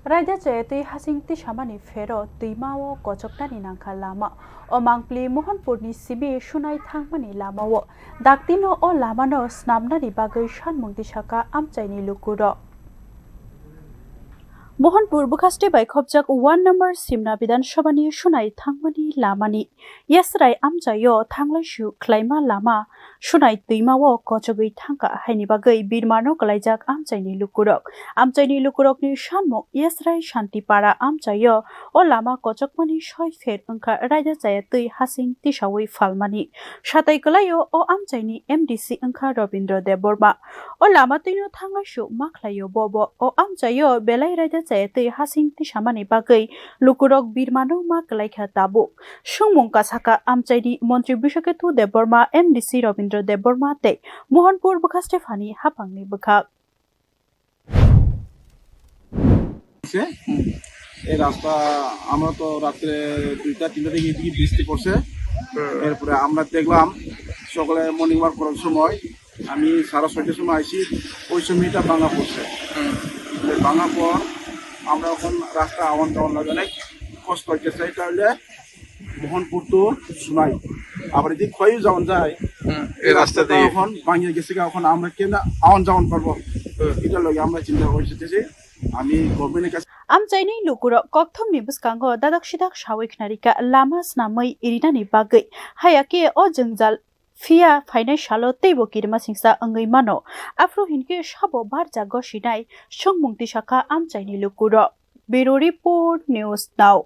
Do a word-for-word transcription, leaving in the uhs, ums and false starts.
Raida chaya twi hasing tisamani phero twima o kochoknani nangkha lama. O mangpli Mohanpur ni simi Sunai thangmani lama o. Dakti no o lama no snamnani bagwi sanmung tisaka amchaini lukurok. Mohanpur bwkhaste bai khopjak one number Simna Bidhan Sabha ni Sunai thangmani lamani Yesrai amchaio thanglaisu khlaima lama Sunai twima o kochogwi thangkha haini bagwi birmano kwlaijak amchaini lukurok. Amchaini lukurokni sanmung Yesrai Santipara amchaio o lama kochokmani soi pher wngkha raida chaya twi hasing tisawi phalmani. Satai kwlaio o amchaini M D C wngkha Robindra Debbarma. O lama twino thanglaisu ma khlaio bobo. O amchaio belai raida chaya twi hasing tisamani bagwi lukurok birmano ma kwlaikha tabuk. Sungmung kasaka amchaini Montri Biswaketu Debbarma, M D C Robindra Debbarma tei Mohanpur bwkha Stephani hapangni bwkhak. হচ্ছে। এই রাস্তা আমরা তো রাত্রে দুইটা তিনটা থেকে এদিকে বৃষ্টি পড়ছে। এরপরে আমরা দেখলাম সকালে মর্নিং ওয়াক করার সময় আমি সাড়ে ছয়টার সময় আইছি, ওই সময় এটা ভাঙা পড়ছে। ভাঙা পর আমরা এখন রাস্তা আওয়ান যাওয়ার লাগে অনেক কষ্ট হইতেছে। এটা হইলে মোহনপুর টু সোনাই, আবার এদিকে খয়েও যাওয়ান যায়। এই এই রাস্তা রাস্তাটা দিয়ে। এখন ভাঙিয়ে গেছে গা, এখন আমরা কেন আওয়ান যাওয়ান করবো? এটা লগে আমরা চিন্তা করতেছি। আমি গভর্নমেন্টের কাছে Amchaini lukurok kokthumni bwskango dadak sidak sawi khnarika lama snamwi irinani bagwi. Hayakhe o jwngjal phiya phainai salo teibo kirima singsa wngwi mano. Aphuru hinkhe sabo barjago sinai sungmung tisakha amchaini lukurok. Bureau Report, News Now.